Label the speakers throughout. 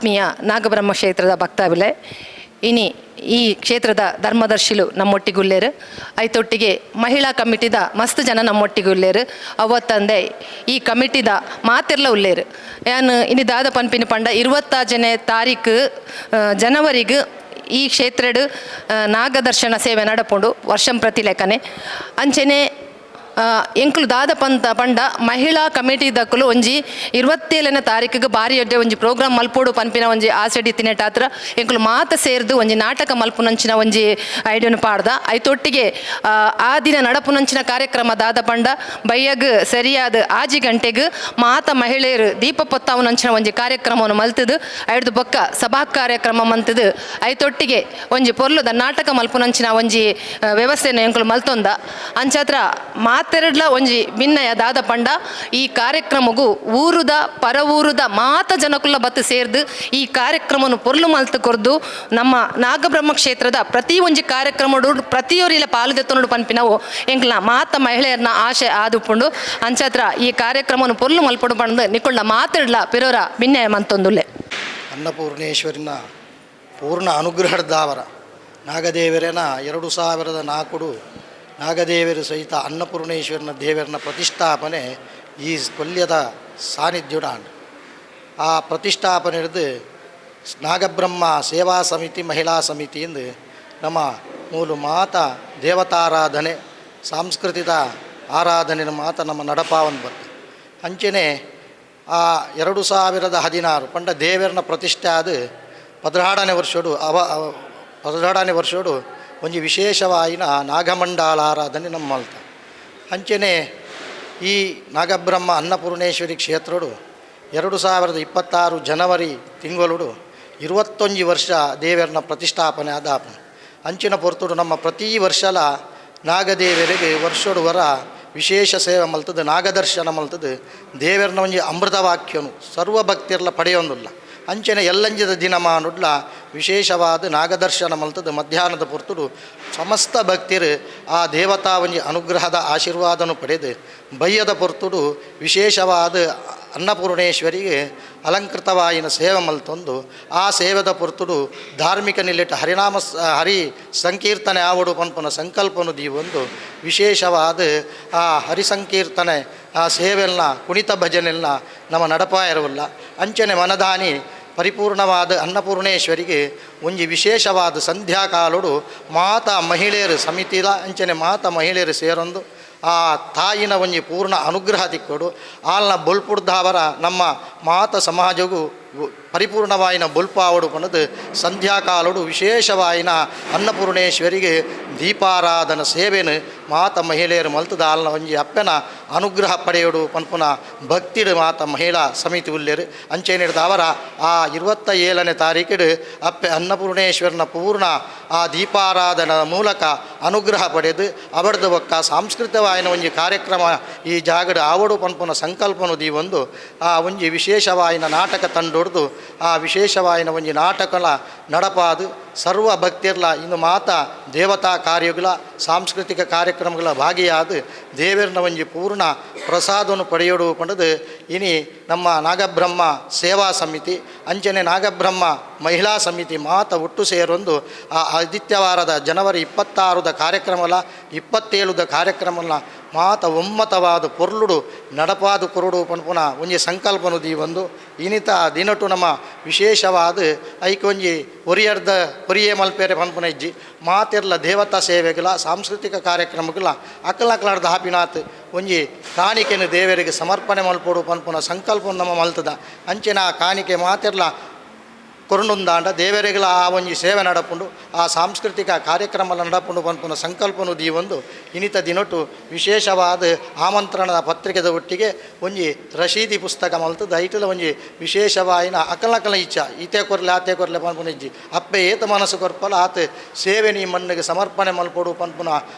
Speaker 1: ಆತ್ಮೀಯ ನಾಗಬ್ರಹ್ಮ ಕ್ಷೇತ್ರದ ಭಕ್ತಾವಿಲೆ, ಇನಿ ಈ ಕ್ಷೇತ್ರದ ಧರ್ಮದರ್ಶಿಲು ನಮ್ಮೊಟ್ಟಿಗುಲ್ಲೇರು, ಐತೊಟ್ಟಿಗೆ ಮಹಿಳಾ ಕಮಿಟಿದ ಮಸ್ತ್ ಜನ ನಮ್ಮೊಟ್ಟಿಗುಲ್ಲೇರು, ಅವತ್ತಂದೆ ಈ ಕಮಿಟಿದ ಮಾತೆರ್ಲ ಉಲ್ಲೇರು. ಯಾನ್ ಇನಿ ದಾದ ಪನ್ಪಿನ ಪಂಡ 26ನೇ ತಾರೀಕು ಜನವರಿಗೆ ಈ ಕ್ಷೇತ್ರಡ್ ನಾಗದರ್ಶನ ಸೇವೆ ನಡಪುಂಡು ವರ್ಷಂ ಪ್ರತಿ ಲೆಕ್ಕನೆ. ಅಂಚೆನೆ ಎಂಕುಲು ದಾದ ಪಂತ ಪಂಡ ಮಹಿಳಾ ಕಮಿಟಿ ದಕ್ಕಲು ಒಂಜಿ 27ನೇ ತಾರೀಕಿಗೆ ಬಾರಿ ಎಡ್ಡೆ ಒಂಜಿ ಪ್ರೋಗ್ರಾಮ್ ಮಲ್ಪೋಡು ಪನ್ಪಿನ ಒಂಜಿ ಆಸೆ ಇತ್ತಿನೆಟಾತ್ರ ಎಂಕುಲು ಮಾತ ಸೇರ್ದು ಒಂಜಿ ನಾಟಕ ಮಲ್ಪುನಂಚಿನ ಒಂಜಿ ಐಡಿಯನ್ ಪಾಡ್ದ. ಐತೊಟ್ಟಿಗೆ ಆ ದಿನ ನಡಪುನಂಚಿನ ಕಾರ್ಯಕ್ರಮ ದಾದ ಪಂಡ ಬಯ್ಯಗ್ ಸರಿಯಾದ 6 ಗಂಟೆಗೆ ಮಾತ ಮಹಿಳೆಯರು ದೀಪ ಪೊತ್ತಾವನಂಚಿನ ಒಂಜಿ ಕಾರ್ಯಕ್ರಮವನ್ನು ಮಲ್ತದು, ಐಡ್ದು ಬೊಕ್ಕ ಸಭಾ ಕಾರ್ಯಕ್ರಮ ಮಂತದು, ಐತೊಟ್ಟಿಗೆ ಒಂಜಿ ಪೊರ್ಲುದ ನಾಟಕ ಮಲ್ಪುನಂಚಿನ ಒಂಜಿ ವ್ಯವಸ್ಥೆನ ಎಂಕುಲು ಮಲ್ತೊಂದ. ಅಂಚಾತ್ರ ಮಾತೆರಡ್ಲ ಒಂಜಿ ಭಿನ್ನಯ ದಾದ ಪಂಡ ಈ ಕಾರ್ಯಕ್ರಮಗು ಊರುದ ಪರವೂರುದ ಮಾತ ಜನಕುಲ ಬತ್ತು ಸೇರ್ದು ಈ ಕಾರ್ಯಕ್ರಮವನ್ನು ಪೊರ್ಲು ಮಲ್ತು ಕೊರ್ದು ನಮ್ಮ ನಾಗಬ್ರಹ್ಮ ಕ್ಷೇತ್ರದ ಪ್ರತಿ ಒಂಜಿ ಕಾರ್ಯಕ್ರಮಡು ಪ್ರತಿಯೊರಿಲ ಪಾಲು ದೆತ್ತೊಂಡು ಪನ್ಪಿನವು ಎಂಕ್ಲ ಮಾತ ಮಹಿಳೆಯರ್ನ ಆಶೆ ಆದುಪ್ಪುಂಡು. ಅಂಚಾತ್ರ ಈ ಕಾರ್ಯಕ್ರಮವನ್ನು ಪೊರ್ಲು ಮಲ್ಪೊಡು ಪಂದು ನಿಕ್ಕುಳ್ಳ ಮಾತೆಡ್ಲ ಪಿರೋರ ಭಿನ್ನಯ ಮಂತೊಂದುಲ್ಲೆ.
Speaker 2: ಅನ್ನಪೂರ್ಣೇಶ್ವರಿನ ಪೂರ್ಣ ಅನುಗ್ರಹದಾವರ ನಾಗದೇವರೇನ 2004 ನಾಗದೇವರು ಸಹಿತ ಅನ್ನಪೂರ್ಣೇಶ್ವರನ ದೇವರನ ಪ್ರತಿಷ್ಠಾಪನೆ ಈ ಕೊಲ್ಯದ ಸಾನ್ನಿಧ್ಯುಡ. ಆ ಪ್ರತಿಷ್ಠಾಪನೆ ಹಿಡಿದು ನಾಗಬ್ರಹ್ಮ ಸೇವಾ ಸಮಿತಿ ಮಹಿಳಾ ಸಮಿತಿ ಎಂದು ನಮ್ಮ ಮೂಲ ಮಾತ ದೇವತಾರಾಧನೆ ಸಾಂಸ್ಕೃತಿಕ ಆರಾಧನೆ ಮಾತ ನಮ್ಮ ನಡಪಾವನ್ ಬರ್ತದೆ. ಅಂಚೆನೆ ಆ 2016 ಪಂಡ ದೇವರನ ಪ್ರತಿಷ್ಠೆ ಆದ 16ನೇ ವರ್ಷಡು ಅವ 16ನೇ ವರ್ಷಡು ಒಂಜಿ ವಿಶೇಷವಾಯಿನ ನಾಗಮಂಡಲ ಆರಾಧನೆ ನಮ್ಮ ಮಲ್ತ. ಅಂಚೆನೆ ಈ ನಾಗಬ್ರಹ್ಮ ಅನ್ನಪೂರ್ಣೇಶ್ವರಿ ಕ್ಷೇತ್ರಡು 2026 ಜನವರಿ ತಿಂಗಳು 21 ವರ್ಷ ದೇವರನ ಪ್ರತಿಷ್ಠಾಪನೆ ಆದಾಪ. ಅಂಚಿನ ಪೊರ್ತುಡು ನಮ್ಮ ಪ್ರತಿ ವರ್ಷಲ ನಾಗದೇವರಿಗೆ ವರ್ಷಡು ವರ ವಿಶೇಷ ಸೇವೆ ಮಲ್ತದು, ನಾಗದರ್ಶನ ಮಲ್ತದು, ದೇವರನ ಒಂಜಿ ಅಮೃತವಾಕ್ಯನು ಸರ್ವಭಕ್ತಿರ್ಲ ಪಡೆಯೊಂದುಲ್ಲ. ಅಂಚೆನೆ ಎಲ್ಲಂಜಿದ ದಿನಮಾನುಡ್ಲ ವಿಶೇಷವಾದ ನಾಗದರ್ಶನ ಮಲ್ತದು ಮಧ್ಯಾಹ್ನದ ಪೊರ್ತುಡು ಸಮಸ್ತ ಭಕ್ತಿರು ಆ ದೇವತಾ ಒಂಜಿ ಅನುಗ್ರಹದ ಆಶೀರ್ವಾದನು ಪಡೆದು ಬಯ್ಯದ ಪೊರ್ತುಡು ವಿಶೇಷವಾದ ಅನ್ನಪೂರ್ಣೇಶ್ವರಿಗೆ ಅಲಂಕೃತವಾಯಿನ ಸೇವೆ ಮಲ್ತೊಂದು ಆ ಸೇವೆದ ಪೊರ್ತುಡು ಧಾರ್ಮಿಕ ನಿಲೆಟ್ ಹರಿನಾಮ ಹರಿ ಸಂಕೀರ್ತನೆ ಆವಡು ಪನ್ಪುನ ಸಂಕಲ್ಪನು ದೀವೊಂದು ವಿಶೇಷವಾದ ಆ ಹರಿಸಂಕೀರ್ತನೆ ಆ ಸೇವೆಲ್ಲ ಕುಣಿತ ಭಜನೆಲ್ಲ ನಮ್ಮ ನಡಪಾಯಿರುವಲ್ಲ. ಅಂಚನೆ ಮನದಾನಿ ಪರಿಪೂರ್ಣವಾದ ಅನ್ನಪೂರ್ಣೇಶ್ವರಿಗೆ ಒಂಜಿ ವಿಶೇಷವಾದ ಸಂಧ್ಯಾಕಾಲುಡು ಮಾತಾ ಮಹಿಳೆಯರು ಸಮಿತಿಲ ಅಂಚನೆ ಮಾತಾ ಮಹಿಳೆಯರು ಸೇರೊಂದು ಆ ತಾಯಿನ ಒಂಜಿ ಪೂರ್ಣ ಅನುಗ್ರಹ ತಿಕ್ಕೊಡು ಆಲ್ನ ಬೊಲ್ಪುಡ್ದಾವರ ನಮ್ಮ ಮಾತ ಸಮಾಜಗೂ ಪರಿಪೂರ್ಣವಾಯಿನ ಬೊಲ್ಪಾವಡು ಪನ್ನದು ಸಂಧ್ಯಾಕಾಲುಡು ವಿಶೇಷವಾಯಿನ ಅನ್ನಪೂರ್ಣೇಶ್ವರಿಗೆ ದೀಪಾರಾಧನ ಸೇವೆನು ಮಾತ ಮಹಿಳೆಯರು ಮಲ್ತದ ಆಲ್ನ ಒಂಜಿ ಅಪ್ಪನ ಅನುಗ್ರಹ ಪಡೆಯೋಡು ಪನ್ಪುನ ಭಕ್ತಿಡು ಮಾತ ಮಹಿಳಾ ಸಮಿತಿ ಉಲ್ಲೇರು. ಅಂಚೆನಿಡ್ದ ಅವರ ಆ 27ನೇ ತಾರೀಕಿಡು ಅಪ್ಪೆ ಅನ್ನಪೂರ್ಣೇಶ್ವರನ ಪೂರ್ಣ ಆ ದೀಪಾರಾಧನ ಮೂಲಕ ಅನುಗ್ರಹ ಪಡೆದು ಅವರದು ಬೊಕ್ಕ ಸಾಂಸ್ಕೃತಿಕವಾಯಿನ ಒಂಜಿ ಕಾರ್ಯಕ್ರಮ ಈ ಜಾಗಡು ಆವಡು ಪನ್ಪುನ ಸಂಕಲ್ಪನು ದೀವೊಂದು ಆ ಒಂಜಿ ವಿಶೇಷವಾಯಿನ ನಾಟಕ ತಂಡೊಡ್ದು ಆ ವಿಶೇಷವಾಯಿನ ಒಂಜಿ ನಾಟಕಲ ನಡಪಾದು ಸರ್ವ ಭಕ್ತಿರ್ಲ ಇನ್ನು ಮಾತ ದೇವತಾ ಕಾರ್ಯಗಳ ಸಾಂಸ್ಕೃತಿಕ ಕಾರ್ಯಕ್ರಮಗಳ ಭಾಗಿಯಾದ ದೇವರನ ಒಂಜಿ ಪೂರ್ಣ ಪ್ರಸಾದವನ್ನು ಪಡೆಯೋಡು ಪಂಡದು ಇನಿ ನಮ್ಮ ನಾಗಬ್ರಹ್ಮ ಸೇವಾ ಸಮಿತಿ ಅಂಚನೆ ನಾಗಬ್ರಹ್ಮ ಮಹಿಳಾ ಸಮಿತಿ ಮಾತ ಒಟ್ಟು ಸೇರೊಂದು ಆ ಆದಿತ್ಯವಾರದ ಜನವರಿ 26ದ ಕಾರ್ಯಕ್ರಮಲ 27ದ ಕಾರ್ಯಕ್ರಮಲ ಮಾತ ಒಮ್ಮತವಾದ ಪೊರ್ಲುಡು ನಡಪಾದ ಕೊರಡು ಪನ್ಪುನ ಒಂಜಿ ಸಂಕಲ್ಪನು ದೀವೊಂದು ಇನಿತ ದಿನಟು ನಮ್ಮ ವಿಶೇಷವಾದ ಐಕೊಂಜಿ ಒರಿಯರ್ದ ಒರಿಯೇ ಮಲ್ಪೇರೆ ಪನ್ಪುನ ಇಜ್ಜಿ ಮಾತಿರ್ಲ ದೇವತಾ ಸೇವೆಗಳ ಸಾಂಸ್ಕೃತಿಕ ಕಾರ್ಯಕ್ರಮಗಳ ಅಕಲಕಲಾರ್ದ ಹಾಪಿನಾಥ್ ಒಂಜಿ ಕಾಣಿಕೆಯನ್ನು ದೇವರಿಗೆ ಸಮರ್ಪಣೆ ಮಲ್ಪೊಡು ಪನ್ಪುನ ಸಂಕಲ್ಪ ನಮ್ಮ ಮಲ್ತದ. ಅಂಚಿನ ಆ ಕಾಣಿಕೆ ಮಾತಿರ್ಲ ಕೊರಂಡುಂದಾಂಡ ದೇವರಿಗಳ ಆ ಒಂಜಿ ಸೇವೆ ನಡಪುಂಡು ಆ ಸಾಂಸ್ಕೃತಿಕ ಕಾರ್ಯಕ್ರಮ ನಡಪುಂಡು ಪನ್ಪುನ ಸಂಕಲ್ಪನು ದೀವೊಂದು ಇನಿತ ದಿನೊಟು ವಿಶೇಷವಾದ ಆಮಂತ್ರಣದ ಪತ್ರಿಕೆದ ಒಟ್ಟಿಗೆ ಒಂಜಿ ರಶೀದಿ ಪುಸ್ತಕ ಮಲ್ತದ ಐಟಲ ಒಂಜಿ ವಿಶೇಷವಾಯಿನ ಅಕಲಕಲ ಇಚ್ಛ ಈತೆ ಕೊರ್ಲೆ ಆತೆ ಕೊರ್ಲೆ ಪನ್ಪುನ ಇಜ್ಜಿ ಅಪ್ಪೆ ಏತ ಮನಸ್ಸು ಕೊರ್ಪಲ ಆತ ಸೇವೆ ನೀ ಮಣ್ಣಿಗೆ ಸಮರ್ಪಣೆ ಮಲ್ಪೊಡು ಪನ್ಪುನ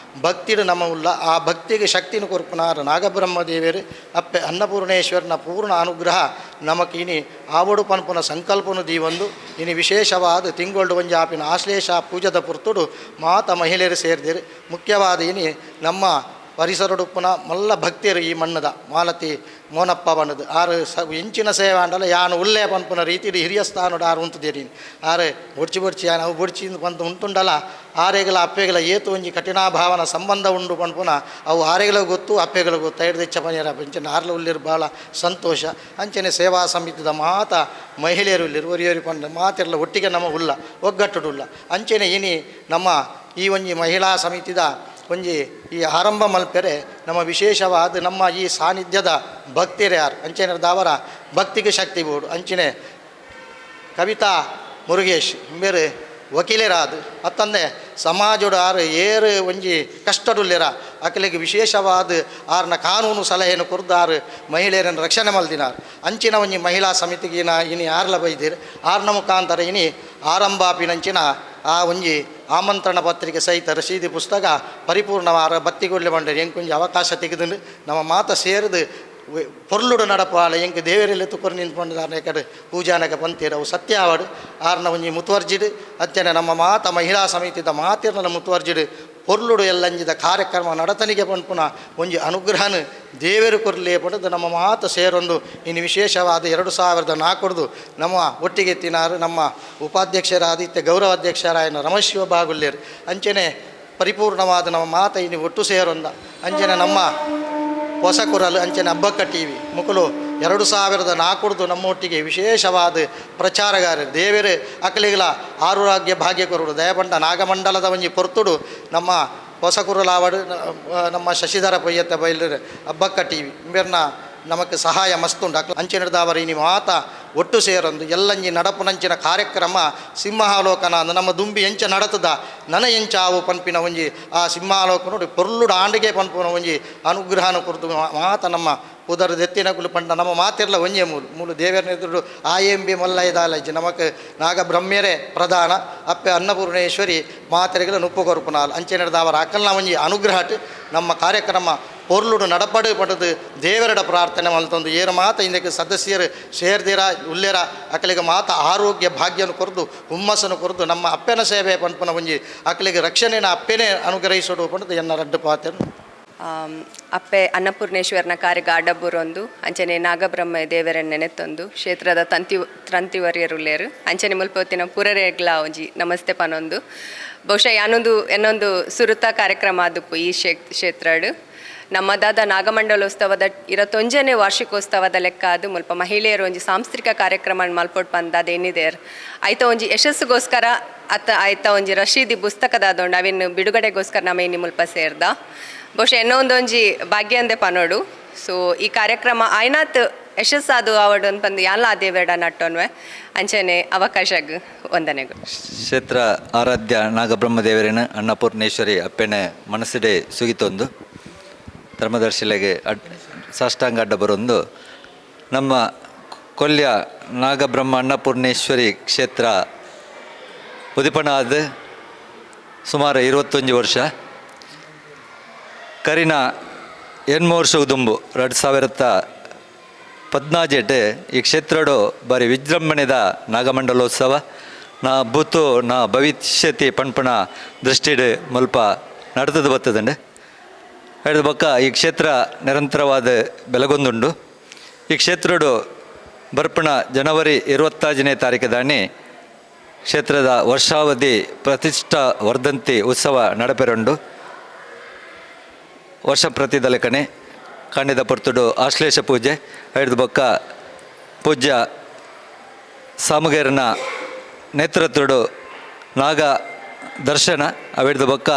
Speaker 2: ಭಕ್ತಿಡು ನಮ್ಮ ಉಲ್ಲ ಆ ಭಕ್ತಿಗೆ ಶಕ್ತಿನ ಕೊರ್ಪುನಾರ ನಾಗಬ್ರಹ್ಮ ದೇವರು ಅಪ್ಪೆ ಅನ್ನಪೂರ್ಣೇಶ್ವರನ ಪೂರ್ಣ ಅನುಗ್ರಹ ನಮಕಿನಿ ಆವಡು ಪನ್ಪುನ ಸಂಕಲ್ಪನು ದೀವೊಂದು ಇನಿ ವಿಶೇಷವಾದ ತಿಂಗಳು ಒಂಜಿ ಆಪಿನ ಆಶ್ಲೇಷ ಪೂಜದ ಪುರ್ತುಡು ಮಾತ ಮಹಿಳೆಯರು ಸೇರ್ದಿರು. ಮುಖ್ಯವಾದ ಇನಿ ನಮ್ಮ ಪರಿಸರಡುಪ್ಪುನ ಮಲ್ಲ ಭಕ್ತಿಯರು ಈ ಮಣ್ಣದ ಮಾಲತಿ ಮೋನಪ್ಪ ಬಣ್ಣದು ಆರು ಸ ಎಂಚಿನ ಸೇವೆ ಆಂಡಲ ಯಾನು ಉಲ್ಲೇ ಪನ್ಪುನ ರೀತಿಡ್ ಹಿರಿಯ ಸ್ಥಾನಡು ಆರು ಉಂತುದೇರಿ ಆರು ಬೊಡ್ಚಿ ಬೊಡ್ಚಿ ಯಾನ್ ಅವು ಬೊಡ್ಚಿ ಪಂತ ಉಂಟುಂಡಲ ಆರೆಗಳ ಅಪ್ಪೆಗಳ ಏತು ಒಂಜಿ ಕಠಿಣಾಭಾವನ ಸಂಬಂಧ ಉಂಡು ಪನ್ಪುನ ಅವು ಆರೆಗಳ ಗೊತ್ತು ಅಪ್ಪೆಗಳ ಗೊತ್ತು ಐಡ್ದೆಚ್ಚ ಪನಿಯರ ಅಂಚನೆ ಆರ್ಲ ಉಲ್ಲಿರು ಭಾಳ ಸಂತೋಷ. ಅಂಚನೆ ಸೇವಾ ಸಮಿತಿದ ಮಾತ ಮಹಿಳೆಯರು ಉಲ್ಲಿರು ಒರಿಯೋರಿ ಪಂಡ ಮಾತೆಲ್ಲ ಒಟ್ಟಿಗೆ ನಮ್ಮ ಉಲ್ಲ ಒಗ್ಗಟ್ಟುಡುಲ್ಲ. ಅಂಚನೆ ಇನಿ ನಮ್ಮ ಈ ಒಂಜಿ ಮಹಿಳಾ ಸಮಿತಿದ ಒಂಜಿ ಈ ಆರಂಭ ಮಲ್ಪೆರೆ ನಮ್ಮ ವಿಶೇಷವಾದ ನಮ್ಮ ಈ ಸಾನ್ನಿಧ್ಯದ ಭಕ್ತಿಯರು ಯಾರು ಅಂಚನೆ ದಾವರ ಭಕ್ತಿಗೆ ಶಕ್ತಿ ಬೋಡು. ಅಂಚನೆ ಕವಿತಾ ಮುರುಗೇಶ್ ಬೇರೆ ವಕೀಲರಾದ ಅತ್ತಂದೆ ಸಮಾಜೋಡು ಆರು ಏರು ಒಂಜಿ ಕಷ್ಟಡುಲ್ಲೆರ ಅಕಲಿಗೆ ವಿಶೇಷವಾದ ಆರ್ನ ಕಾನೂನು ಸಲಹೆಯನ್ನು ಕೊರ್ದು ಆರು ಮಹಿಳೆಯರನ್ನು ರಕ್ಷಣೆ ಮಲ್ದಿನಾರ್. ಅಂಚಿನ ಒಂಜಿ ಮಹಿಳಾ ಸಮಿತಿಗಿನ ಇನಿ ಆರ್ಲ ಬೈದಿರ್ ಆರ್ನ ಮುಖಾಂತರ ಇನಿ ಆರಂಭಾಪಿನಂಚಿನ ಆ ಒಂಜಿ ಆಮಂತ್ರಣ ಪತ್ರಿಕೆ ಸಹಿತ ರಸೀದಿ ಪುಸ್ತಕ ಪರಿಪೂರ್ಣವಾರ ಬತ್ತಿಗೊಳ್ಳೆ ಬಂಡರಿ ಎಂಕೊಂಜಿ ಅವಕಾಶ ತೆಗೆದು ನಮ್ಮ ಮಾತ ಸೇರಿದು ಪೊರ್ಲುಡು ನಡಪಾಲ ಎಂಕ್ ದೇವರಲ್ಲಿ ತುಕೊರು ನಿಂತ್ಕೊಂಡಿದ್ದಾರೆ ಕಡೆ ಪೂಜಾನಕ ಪಂತೀರ ಅವು ಸತ್ಯ ಆವಡು ಆರ್ನ ಒಂಜಿ ಮುತುವರ್ಜಿಡು ಅತ್ಯನೆ ನಮ್ಮ ಮಾತ ಮಹಿಳಾ ಸಮಿತಿದ ಮಾತಿರ್ನ ಮುತುವರ್ಜಿಡು ಪೊರ್ಲುಡು ಎಲ್ಲಂಜಿದ ಕಾರ್ಯಕ್ರಮ ನಡತನಿಗೆ ಪನ್ಪುನ ಒಂಜಿ ಅನುಗ್ರಹನ ದೇವರು ಕೊರ್ಲಿ ಪಡೆದು ನಮ್ಮ ಮಾತ ಸೇರೊಂದು ಇನ್ನು ವಿಶೇಷವಾದ 2004 ನಮ್ಮ ಒಟ್ಟಿಗೆ ತಿನಾರು ನಮ್ಮ ಉಪಾಧ್ಯಕ್ಷರಾದಿತ್ಯ ಗೌರವಾಧ್ಯಕ್ಷರಾಯನ ರಮೇಶ್ ಬಾಗುಲ್ಲೇರು ಅಂಚನೆ ಪರಿಪೂರ್ಣವಾದ ನಮ್ಮ ಮಾತ ಇನ್ನು ಒಟ್ಟು ಸೇರೊಂದ ಅಂಚನೆ ನಮ್ಮ ಹೊಸ ಕುರಲು ಅಂಚನೆ ಹಬ್ಬಕ್ಕ ಟಿ ವಿ ಮುಕುಲು 2004 ನಮ್ಮ ಒಟ್ಟಿಗೆ ವಿಶೇಷವಾದ ಪ್ರಚಾರಗಾರ ದೇವರು ಅಕಲಿಗಳ ಆರೋಗ್ಯ ಭಾಗ್ಯ ಕೊರಡು ದಯಪಂಡ ನಾಗಮಂಡಲದ ಒಂಜಿ ಪೊರ್ತುಡು ನಮ್ಮ ಹೊಸ ಕುರಲಾವಡು ನಮ್ಮ ಶಶಿಧರ ಪೊಯ್ಯತ್ತ ಬೈಲರು ಹಬ್ಬಕ್ಕ ಟಿ ವಿ ಇಂಬೆರ್ನ ನಮಕ್ ಸಹಾಯ ಮಸ್ತುಂಡು. ಅಕ್ಲ ಅಂಚಿನದಾವರ ಇನಿ ಮಾತ ಒಟ್ಟು ಸೇರೊಂದು ಎಲ್ಲಂಜಿ ನಡಪುನಂಚಿನ ಕಾರ್ಯಕ್ರಮ ಸಿಂಹಾಲೋಕನ ಅಂದ್ ನಮ್ಮ ದುಂಬಿ ಎಂಚ ನಡತದ ನನ ಎಂಚಾವು ಪನ್ಪಿನ ಒಂಜಿ ಆ ಸಿಂಹಾಲೋಕನೋಡು ಪೊರ್ಲುಡು ಆಂಡಿಗೆ ಪನ್ಪಿನ ಒಂಜಿ ಅನುಗ್ರಹನ ಕುರಿತು ಮಾತ ನಮ್ಮ ಪುದರ್ ದೆತ್ತಿನಕುಲು ಪಂಡ ನಮ್ಮ ಮಾತಿರ್ಲ ಒಂಜೆ ಮೂಲು ಮೂಲು ದೇವರನೆದುರು ಆಯೆಂಬಿ ಮಲ್ಲೈದಾಲಜ್ಜಿ ನಮಕ್ ನಾಗಬ್ರಹ್ಮ್ಯರೇ ಪ್ರಧಾನ ಅಪ್ಪೆ ಅನ್ನಪೂರ್ಣೇಶ್ವರಿ ಮಾತೆರೆಗಳ ನುಪ್ಪು ಕೊರುಪುನಾಲ್ ಅಂಚೆನೆಡ್ದಾವರ ಅಕಲ್ನ ಒಂಜಿ ಅನುಗ್ರಹಟ್ ನಮ್ಮ ಕಾರ್ಯಕ್ರಮ ಪೊರ್ಲುಡು ನಡಪಡು ಪಡೆದು ದೇವರಡ ಪ್ರಾರ್ಥನೆ ಮಲ್ತೊಂದು ಏರು ಮಾತ ಇಂದಕ್ಕೆ ಸದಸ್ಯರು ಸೇರ್ದಿರ ಉಲ್ಲೇರ ಅಕಲಿಗೆ ಮಾತ ಆರೋಗ್ಯ ಭಾಗ್ಯನು ಕೊರದು ಹುಮ್ಮಸ್ಸನ್ನು ಕೊರದು ನಮ್ಮ ಅಪ್ಪನ ಸೇವೆ ಪನ್ಪುನ ಒಂಜಿ ಅಕಲಿಗೆ ರಕ್ಷಣೆನ ಅಪ್ಪನೇ ಅನುಗ್ರಹಿಸೋಡು ಪಂಡದು ಎನ್ನ ರಡ್ಡು ಪಾತೆರು.
Speaker 3: ಅಪ್ಪೆ ಅನ್ನಪೂರ್ಣೇಶ್ವರನ ಕಾರ್ಯ ಗಾಡಬ್ಬುರೊಂದು ಅಂಚನೆ ನಾಗಬ್ರಹ್ಮ ದೇವರನ್ನ ನೆನೆತ್ತೊಂದು ಕ್ಷೇತ್ರದ ತಂತಿವರಿಯರುಲ್ಲೇರು ಅಂಚನೆ ಮುಲ್ಪೊತ್ತಿನ ಪುರರೇಗ್ಲ ಒಂಜಿ ನಮಸ್ತೆ ಪನೊಂದು ಬಹುಶಃ ಯಾನೊಂದು ಎನ್ನೊಂದು ಸುರುತ ಕಾರ್ಯಕ್ರಮ ಆದುಪ್ಪು ಈ ಕ್ಷೇತ್ರಡು ನಮ್ಮದಾದ ನಾಗಮಂಡಲೋತ್ಸವದ 21ನೇ ವಾರ್ಷಿಕೋತ್ಸವದ ಲೆಕ್ಕ ಅದು ಮುಲ್ಪ ಮಹಿಳೆಯರು ಒಂಜಿ ಸಾಂಸ್ಕೃತಿಕ ಕಾರ್ಯಕ್ರಮ ಮಲ್ಪೊಟ್ ಪಂದಾದ ಏನಿದೆ ಆಯ್ತ ಒಂಜಿ ಯಶಸ್ಸುಗೋಸ್ಕರ ಅತ್ತ ಆಯ್ತ ಒಂಜಿ ರಶೀದಿ ಪುಸ್ತಕದಾದೊಂಡು ಅವಿನ್ ಬಿಡುಗಡೆಗೋಸ್ಕರ ನಮ್ಮ ಇನ್ನಿ ಮುಲ್ಪ ಸೇರ್ದ ಬಹುಶಃ ಎನ್ನೊಂದೊಂಜಿ ಭಾಗ್ಯ ಅಂದೆ ಪನೋಡು. ಸೊ ಈ ಕಾರ್ಯಕ್ರಮ ಆಯ್ನಾತ್ ಯಶಸ್ಸಾದು ಅವಡು ಅಂತಂದು ಯಾಲ ಅದೇ ಬೇಡ ನಟ್ಟೋನ್ವೆ ಅಂಚನೆ ಅವಕಾಶಗ್ ವಂದನೆಗಳು.
Speaker 4: ಕ್ಷೇತ್ರ ಆರಾಧ್ಯ ನಾಗಬ್ರಹ್ಮದೇವರಿನ ಅನ್ನಪೂರ್ಣೇಶ್ವರಿ ಅಪ್ಪೆನೆ ಮನಸ್ಸಿಡೆ ಸುಗಿತೊಂದು ಧರ್ಮದರ್ಶಿಲೆಗೆ ಸಾಷ್ಟಾಂಗ ಅಡ್ಡ ಬರೊಂದು ನಮ್ಮ ಕೊಲ್ಯ ನಾಗಬ್ರಹ್ಮ ಅನ್ನಪೂರ್ಣೇಶ್ವರಿ ಕ್ಷೇತ್ರ ಉದಿಪನ ಆದ ಸುಮಾರು 21 ವರ್ಷ ಕರಿನ 8 ವರ್ಷ ದುಂಬು 2014 ಈ ಕ್ಷೇತ್ರಡು ಬಾರಿ ವಿಜೃಂಭಣೆದ ನಾಗಮಂಡಲೋತ್ಸವ ನಾ ಬೂತು ನಾ ಭವಿಷ್ಯತಿ ಪಣ್ಪಣ ದೃಷ್ಟಿಡ್ ಮುಲ್ಪ ನಡೆದದು ಬರ್ತದಂಡೆ. ಹೇಳಿದ ಬೊಕ್ಕ ಈ ಕ್ಷೇತ್ರ ನಿರಂತರವಾದ ಬೆಲಗೊಂದುಂಡು. ಈ ಕ್ಷೇತ್ರಡು ಬರ್ಪಣ ಜನವರಿ 25ನೇ ತಾರೀಕು ದಾನಿ ಕ್ಷೇತ್ರದ ವರ್ಷಾವಧಿ ಪ್ರತಿಷ್ಠಾ ವರ್ಧಂತಿ ಉತ್ಸವ ನಡಪೆರುಂಡು. ವರ್ಷ ಪ್ರತಿದಲಕನೆ ಕಾಂಡಿದ ಪೊರ್ತುಡು ಆಶ್ಲೇಷ ಪೂಜೆ ಹಿಡಿದು ಬೊಕ್ಕ ಪೂಜ್ಯ ಸಾಮುಗೇರನ ನೇತೃತ್ವಡು ನಾಗ ದರ್ಶನ ಅವಿಡ್ದು ಬೊಕ್ಕ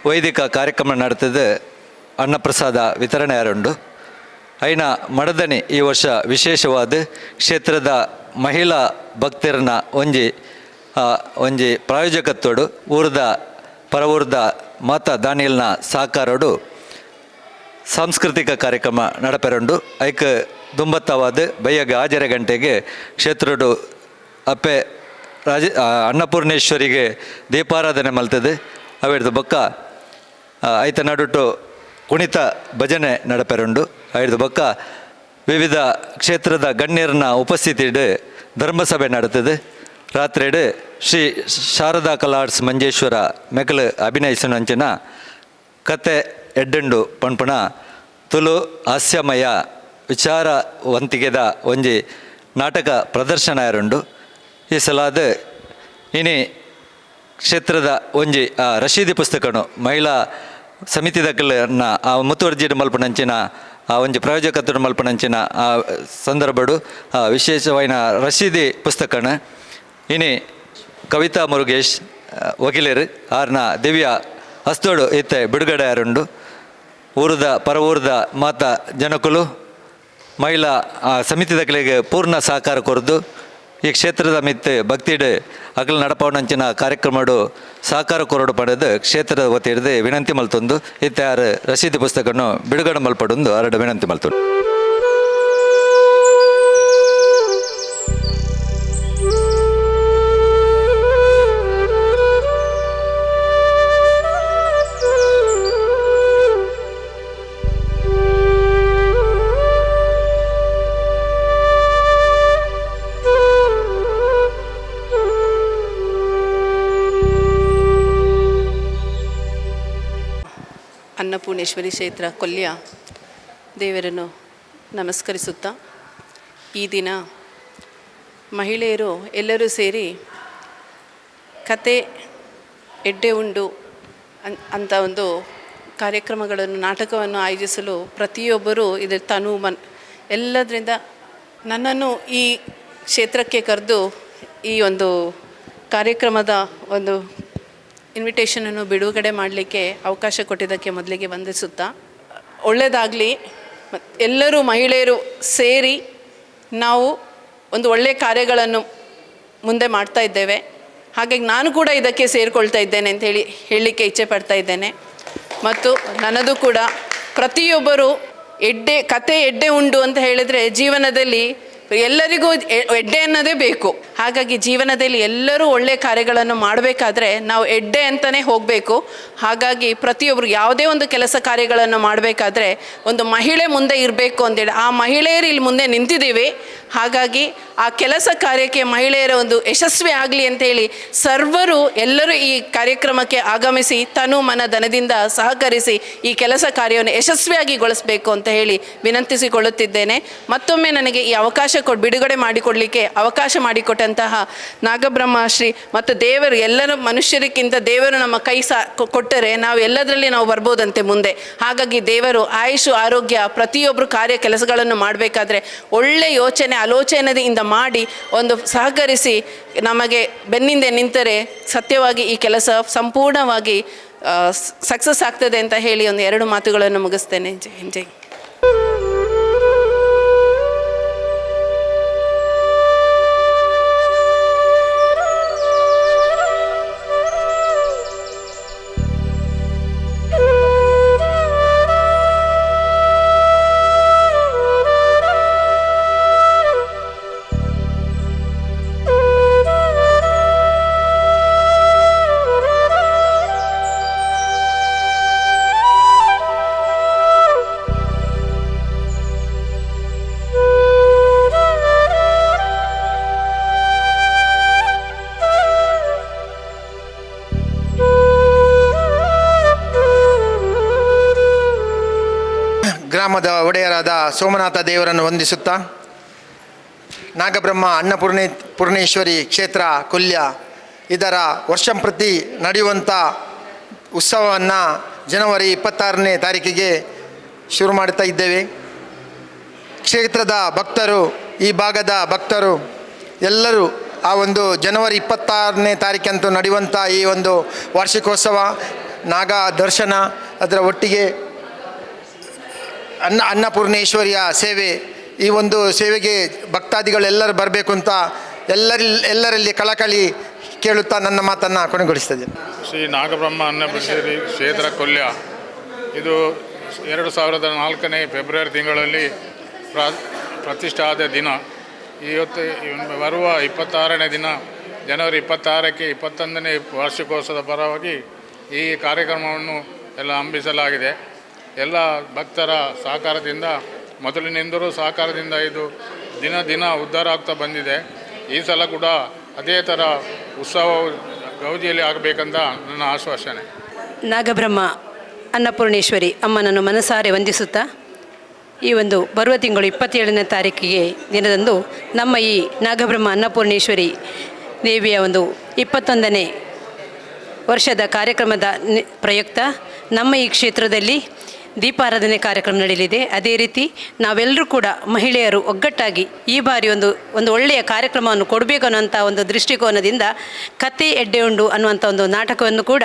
Speaker 4: ವೈದಿಕ ಕಾರ್ಯಕ್ರಮ ನಡೆತದೆ ಅನ್ನಪ್ರಸಾದ ವಿತರಣೆ ಯಾರುಂಡು. ಐನ ಮಡದನಿ ಈ ವರ್ಷ ವಿಶೇಷವಾದ ಕ್ಷೇತ್ರದ ಮಹಿಳಾ ಭಕ್ತರನ್ನ ಒಂಜಿ ಒಂಜಿ ಪ್ರಾಯೋಜಕತ್ವಡು ಊರ್ದ ಪರವೂರ್ದ ಮಾತಾ ದಾನಿಯಲ್ನ ಸಹಕಾರಡು ಸಾಂಸ್ಕೃತಿಕ ಕಾರ್ಯಕ್ರಮ ನಡಪೆರುಂಡು. ಐಕ್ ದುಂಬತ್ತವಾದ ಬಯ್ಯಗ 6:30 ಗಂಟೆಗೆ ಕ್ಷೇತ್ರಡು ಅಪ್ಪೆ ರಾಜ ಅನ್ನಪೂರ್ಣೇಶ್ವರಿಗೆ ದೀಪಾರಾಧನೆ ಮಲ್ತದೆ. ಅವೆಡ್ದು ಬೊಕ್ಕ ಐತ ನಡುಟು ಕುಣಿತ ಭಜನೆ ನಡಪೆರುಂಡು. ಐದು ಬೊಕ್ಕ ವಿವಿಧ ಕ್ಷೇತ್ರದ ಗಣ್ಯರನ್ನ ಉಪಸ್ಥಿತಿಡು ಧರ್ಮಸಭೆ ನಡೆತದೆ. ರಾತ್ರಿಡು ಶ್ರೀ ಶಾರದಾ ಕಲಾ ಆರ್ಟ್ಸ್ ಮಂಜೇಶ್ವರ ಮೆಕಲು ಅಭಿನಯಿಸಿನಂಚಿನ ಕತೆ ಎಡ್ಡೆಂಡು ಪನ್ಪುನ ತುಳು ಹಾಸ್ಯಮಯ ವಿಚಾರ ವಂತಿಗೆದ ಒಂಜಿ ನಾಟಕ ಪ್ರದರ್ಶನ ಆರುಂಡು. ಈ ಸಲಾದ ಇನಿ ಕ್ಷೇತ್ರದ ಒಂಜಿ ರಶೀದಿ ಪುಸ್ತಕನು ಮಹಿಳಾ ಸಮಿತಿದಕಲನ್ನ ಆ ಮುತುವರ್ಜಿಡ್ ಮಲ್ಪುನಂಚಿನ ಆ ಒಂಜಿ ಪ್ರಾಯೋಜಕತ್ವ ಮಲ್ಪುನಂಚಿನ ಆ ಸಂದರ್ಭಡು ವಿಶೇಷವಾಯಿನ ರಶೀದಿ ಪುಸ್ತಕನ ಇನಿ ಕವಿತಾ ಮುರುಗೇಶ್ ವಕೀಲರು ಆರ್ನ ದಿವ್ಯ ಹಸ್ತೋಡು ಇತ್ತೆ ಬಿಡುಗಡೆ ಆರುಂಡು. ಊರದ ಪರವೂರದ ಮಾತ ಜನಕುಲು ಮಹಿಳಾ ಸಮಿತಿದಕಲಿಗೆ ಪೂರ್ಣ ಸಹಕಾರ ಕೊರದು ಈ ಕ್ಷೇತ್ರದ ಮಿತ್ತು ಭಕ್ತಿಡು ಅಗಲ ನಡಪವನಂಚಿನ ಕಾರ್ಯಕ್ರಮಡು ಸಹಕಾರ ಕೊರಡು ಪಡೆದು ಕ್ಷೇತ್ರದ ವತಿ ಹಿಡಿದು ವಿನಂತಿ ಮಲ್ತೊಂದು ಇತ್ತೆ ಆರು ರಸೀದಿ ಪುಸ್ತಕವನ್ನು ಬಿಡುಗಡೆ ಮಲ್ಪಡೊಂದು ಅರಡು ವಿನಂತಿ ಮಲ್ತೊಂದು.
Speaker 5: ಅನ್ನಪೂರ್ಣೇಶ್ವರಿ ಕ್ಷೇತ್ರ ಕೊಲ್ಯ ದೇವರನ್ನು ನಮಸ್ಕರಿಸುತ್ತಾ ಈ ದಿನ ಮಹಿಳೆಯರು ಎಲ್ಲರೂ ಸೇರಿ ಕತೆ ಎಡ್ಡೆ ಉಂಡು ಅಂತ ಒಂದು ಕಾರ್ಯಕ್ರಮಗಳನ್ನು ನಾಟಕವನ್ನು ಆಯೋಜಿಸಲು ಪ್ರತಿಯೊಬ್ಬರೂ ಇದರ ತನು ಮನ್ ಎಲ್ಲದರಿಂದ ನನ್ನನ್ನು ಈ ಕ್ಷೇತ್ರಕ್ಕೆ ಕರೆದು ಈ ಒಂದು ಕಾರ್ಯಕ್ರಮದ ಒಂದು ಇನ್ವಿಟೇಷನನ್ನು ಬಿಡುಗಡೆ ಮಾಡಲಿಕ್ಕೆ ಅವಕಾಶ ಕೊಟ್ಟಿದ್ದಕ್ಕೆ ಮೊದಲಿಗೆ ವಂದಿಸುತ್ತಾ ಒಳ್ಳೆಯದಾಗಲಿ. ಎಲ್ಲರೂ ಮಹಿಳೆಯರು ಸೇರಿ ನಾವು ಒಂದು ಒಳ್ಳೆಯ ಕಾರ್ಯಗಳನ್ನು ಮುಂದೆ ಮಾಡ್ತಾ ಇದ್ದೇವೆ. ಹಾಗಾಗಿ ನಾನು ಕೂಡ ಇದಕ್ಕೆ ಸೇರಿಕೊಳ್ತಾ ಇದ್ದೇನೆ ಅಂತ ಹೇಳಲಿಕ್ಕೆ ಇಚ್ಛೆ ಪಡ್ತಾ ಇದ್ದೇನೆ. ಮತ್ತು ನನ್ನದು ಕೂಡ ಪ್ರತಿಯೊಬ್ಬರು ಎಡ್ಡೆ ಕತೆ ಎಡ್ಡೆ ಉಂಡು ಅಂತ ಹೇಳಿದರೆ ಜೀವನದಲ್ಲಿ ಎಲ್ಲರಿಗೂ ಎಡ್ಡೆ ಅನ್ನೋದೇ ಬೇಕು. ಹಾಗಾಗಿ ಜೀವನದಲ್ಲಿ ಎಲ್ಲರೂ ಒಳ್ಳೆಯ ಕಾರ್ಯಗಳನ್ನು ಮಾಡಬೇಕಾದ್ರೆ ನಾವು ಎಡ್ಡೆ ಅಂತಲೇ ಹೋಗಬೇಕು. ಹಾಗಾಗಿ ಪ್ರತಿಯೊಬ್ಬರು ಯಾವುದೇ ಒಂದು ಕೆಲಸ ಕಾರ್ಯಗಳನ್ನು ಮಾಡಬೇಕಾದ್ರೆ ಒಂದು ಮಹಿಳೆ ಮುಂದೆ ಇರಬೇಕು ಅಂತೇಳಿ ಆ ಮಹಿಳೆಯರು ಇಲ್ಲಿ ಮುಂದೆ ನಿಂತಿದ್ದೀವಿ. ಹಾಗಾಗಿ ಆ ಕೆಲಸ ಕಾರ್ಯಕ್ಕೆ ಮಹಿಳೆಯರ ಒಂದು ಯಶಸ್ವಿ ಆಗಲಿ ಅಂತೇಳಿ ಸರ್ವರು ಎಲ್ಲರೂ ಈ ಕಾರ್ಯಕ್ರಮಕ್ಕೆ ಆಗಮಿಸಿ ತನು ಮನ ಧನದಿಂದ ಸಹಕರಿಸಿ ಈ ಕೆಲಸ ಕಾರ್ಯವನ್ನು ಯಶಸ್ವಿಯಾಗಿ ಗೊಳಿಸಬೇಕು ಅಂತ ಹೇಳಿ ವಿನಂತಿಸಿಕೊಳ್ಳುತ್ತಿದ್ದೇನೆ. ಮತ್ತೊಮ್ಮೆ ನನಗೆ ಈ ಅವಕಾಶ ಬಿಡುಗಡೆ ಮಾಡಿಕೊಡಲಿಕ್ಕೆ ಅವಕಾಶ ಮಾಡಿಕೊಟ್ಟಂತಹ ನಾಗಬ್ರಹ್ಮ ಶ್ರೀ ಮತ್ತು ದೇವರು, ಎಲ್ಲರೂ ಮನುಷ್ಯರಿಗಿಂತ ದೇವರು ನಮ್ಮ ಕೈ ಕೊಟ್ಟರೆ ನಾವು ಎಲ್ಲದರಲ್ಲಿ ನಾವು ಬರ್ಬೋದಂತೆ ಮುಂದೆ. ಹಾಗಾಗಿ ದೇವರು ಆಯುಷು ಆರೋಗ್ಯ ಪ್ರತಿಯೊಬ್ಬರು ಕಾರ್ಯ ಕೆಲಸಗಳನ್ನು ಮಾಡಬೇಕಾದ್ರೆ ಒಳ್ಳೆ ಯೋಚನೆ ಆಲೋಚನೆಯಿಂದ ಮಾಡಿ ಒಂದು ಸಹಕರಿಸಿ ನಮಗೆ ಬೆನ್ನಿಂದೆ ನಿಂತರೆ ಸತ್ಯವಾಗಿ ಈ ಕೆಲಸ ಸಂಪೂರ್ಣವಾಗಿ ಸಕ್ಸಸ್ ಆಗ್ತದೆ ಅಂತ ಹೇಳಿ ಒಂದು ಎರಡು ಮಾತುಗಳನ್ನು ಮುಗಿಸ್ತೇನೆ. ಜೈ ಹಿಂದ್, ಜೈ.
Speaker 6: ಗ್ರಾಮದ ಒಡೆಯರಾದ ಸೋಮನಾಥ ದೇವರನ್ನು ವಂದಿಸುತ್ತಾ ನಾಗಬ್ರಹ್ಮ ಅನ್ನಪೂರ್ಣೇಶ್ವರಿ ಕ್ಷೇತ್ರ ಕೊಲ್ಯ ಇದರ ವರ್ಷಂಪ್ರತಿ ನಡೆಯುವಂಥ ಉತ್ಸವವನ್ನು ಜನವರಿ 26ನೇ ತಾರೀಕಿಗೆ ಶುರು ಮಾಡ್ತಾ ಇದ್ದೇವೆ. ಕ್ಷೇತ್ರದ ಭಕ್ತರು, ಈ ಭಾಗದ ಭಕ್ತರು ಎಲ್ಲರೂ ಆ ಒಂದು ಜನವರಿ 26ನೇ ತಾರೀಕಂತೂ ನಡೆಯುವಂಥ ಈ ಒಂದು ವಾರ್ಷಿಕೋತ್ಸವ ನಾಗ ದರ್ಶನ, ಅದರ ಒಟ್ಟಿಗೆ ಅನ್ನಪೂರ್ಣೇಶ್ವರಿಯ ಸೇವೆ, ಈ ಒಂದು ಸೇವೆಗೆ ಭಕ್ತಾದಿಗಳೆಲ್ಲರೂ ಬರಬೇಕು ಅಂತ ಎಲ್ಲರಲ್ಲಿ ಕಳಕಳಿ ಕೇಳುತ್ತಾ ನನ್ನ ಮಾತನ್ನು ಕೊನೆಗೊಳಿಸ್ತದೆ.
Speaker 7: ಶ್ರೀ ನಾಗಬ್ರಹ್ಮ ಅನ್ನಪೂರ್ಣೇಶ್ವರಿ ಕ್ಷೇತ್ರ ಕೊಲ್ಯ ಇದು 2004ನೇ ಫೆಬ್ರವರಿ ತಿಂಗಳಲ್ಲಿ ಪ್ರತಿಷ್ಠೆ ಆದ ದಿನ. ಇವತ್ತು ಬರುವ 26ನೇ ದಿನ ಜನವರಿ 26ಕ್ಕೆ 21ನೇ ವಾರ್ಷಿಕೋತ್ಸವದ ಪರವಾಗಿ ಈ ಕಾರ್ಯಕ್ರಮವನ್ನು ಎಲ್ಲ ಹಮ್ಮಿಸಲಾಗಿದೆ. ಎಲ್ಲ ಭಕ್ತರ ಸಹಕಾರದಿಂದ, ಮೊದಲಿನಿಂದಲೂ ಸಹಕಾರದಿಂದ ಇದು ದಿನ ದಿನ ಉದ್ಧಾರ ಆಗ್ತಾ ಬಂದಿದೆ. ಈ ಸಲ ಕೂಡ ಅದೇ ಥರ ಉತ್ಸವ ಗೌಜಿಯಲ್ಲಿ ಆಗಬೇಕಂತ ನನ್ನ ಆಶ್ವಾಸನೆ.
Speaker 8: ನಾಗಬ್ರಹ್ಮ ಅನ್ನಪೂರ್ಣೇಶ್ವರಿ ಅಮ್ಮನನ್ನು ಮನಸಾರೆ ವಂದಿಸುತ್ತಾ ಈ ಒಂದು ಬರುವ ತಿಂಗಳು 27ನೇ ತಾರೀಕಿಗೆ ದಿನದಂದು ನಮ್ಮ ಈ ನಾಗಬ್ರಹ್ಮ ಅನ್ನಪೂರ್ಣೇಶ್ವರಿ ದೇವಿಯ ಒಂದು 21ನೇ ವರ್ಷದ ಕಾರ್ಯಕ್ರಮದ ಪ್ರಯುಕ್ತ ನಮ್ಮ ಈ ಕ್ಷೇತ್ರದಲ್ಲಿ ದೀಪಾರಾಧನೆ ಕಾರ್ಯಕ್ರಮ ನಡೆಯಲಿದೆ. ಅದೇ ರೀತಿ ನಾವೆಲ್ಲರೂ ಕೂಡ ಮಹಿಳೆಯರು ಒಗ್ಗಟ್ಟಾಗಿ ಈ ಬಾರಿ ಒಂದು ಒಂದು ಒಳ್ಳೆಯ ಕಾರ್ಯಕ್ರಮವನ್ನು ಕೊಡಬೇಕು ಅನ್ನುವಂಥ ಒಂದು ದೃಷ್ಟಿಕೋನದಿಂದ ಕತೆ ಎಡ್ಡೆ ಉಂಡು ಅನ್ನುವಂಥ ಒಂದು ನಾಟಕವನ್ನು ಕೂಡ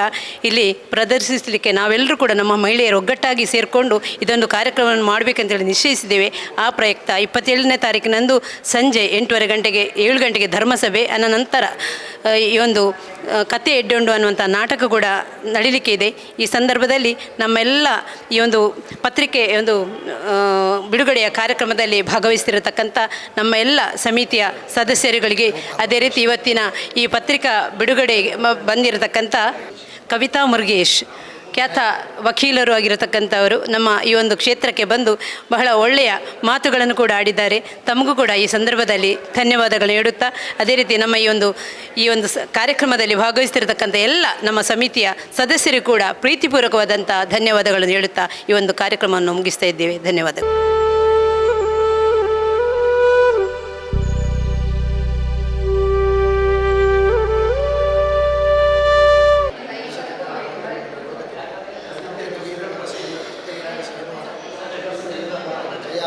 Speaker 8: ಇಲ್ಲಿ ಪ್ರದರ್ಶಿಸಲಿಕ್ಕೆ ನಾವೆಲ್ಲರೂ ಕೂಡ ನಮ್ಮ ಮಹಿಳೆಯರು ಒಗ್ಗಟ್ಟಾಗಿ ಸೇರಿಕೊಂಡು ಇದೊಂದು ಕಾರ್ಯಕ್ರಮವನ್ನು ಮಾಡಬೇಕಂತೇಳಿ ನಿಶ್ಚಯಿಸಿದ್ದೇವೆ. ಆ ಪ್ರಯುಕ್ತ 27ನೇ ತಾರೀಕಿನಂದು ಸಂಜೆ 8:30 ಗಂಟೆಗೆ 7 ಗಂಟೆಗೆ ಧರ್ಮಸಭೆ, ಅನಂತರ ಈ ಒಂದು ಕತೆ ಎಡ್ಡೆ ಉಂಡು ಅನ್ನುವಂಥ ನಾಟಕ ಕೂಡ ನಡೀಲಿಕ್ಕೆ ಇದೆ. ಈ ಸಂದರ್ಭದಲ್ಲಿ ನಮ್ಮೆಲ್ಲ ಈ ಒಂದು ಪತ್ರಿಕೆ ಒಂದು ಬಿಡುಗಡೆಯ ಕಾರ್ಯಕ್ರಮದಲ್ಲಿ ಭಾಗವಹಿಸ್ತಿರತಕ್ಕಂಥ ನಮ್ಮ ಎಲ್ಲ ಸಮಿತಿಯ ಸದಸ್ಯರುಗಳಿಗೆ, ಅದೇ ರೀತಿ ಇವತ್ತಿನ ಈ ಪತ್ರಿಕಾ ಬಿಡುಗಡೆ ಬಂದಿರತಕ್ಕಂಥ ಕವಿತಾ ಮುರುಗೇಶ್ ಖ್ಯಾತ ವಕೀಲರು ಆಗಿರತಕ್ಕಂಥವರು ನಮ್ಮ ಈ ಒಂದು ಕ್ಷೇತ್ರಕ್ಕೆ ಬಂದು ಬಹಳ ಒಳ್ಳೆಯ ಮಾತುಗಳನ್ನು ಕೂಡ ಆಡಿದ್ದಾರೆ. ತಮಗೂ ಕೂಡ ಈ ಸಂದರ್ಭದಲ್ಲಿ ಧನ್ಯವಾದಗಳು ಹೇಳುತ್ತಾ, ಅದೇ ರೀತಿ ನಮ್ಮ ಈ ಒಂದು ಕಾರ್ಯಕ್ರಮದಲ್ಲಿ ಭಾಗವಹಿಸ್ತಿರತಕ್ಕಂಥ ಎಲ್ಲ ನಮ್ಮ ಸಮಿತಿಯ ಸದಸ್ಯರು ಕೂಡ ಪ್ರೀತಿಪೂರ್ವಕವಾದಂಥ ಧನ್ಯವಾದಗಳನ್ನು ಹೇಳುತ್ತಾ ಈ ಒಂದು ಕಾರ್ಯಕ್ರಮವನ್ನು ಮುಗಿಸ್ತಾ ಇದ್ದೇವೆ. ಧನ್ಯವಾದಗಳು.
Speaker 2: ಜಯ.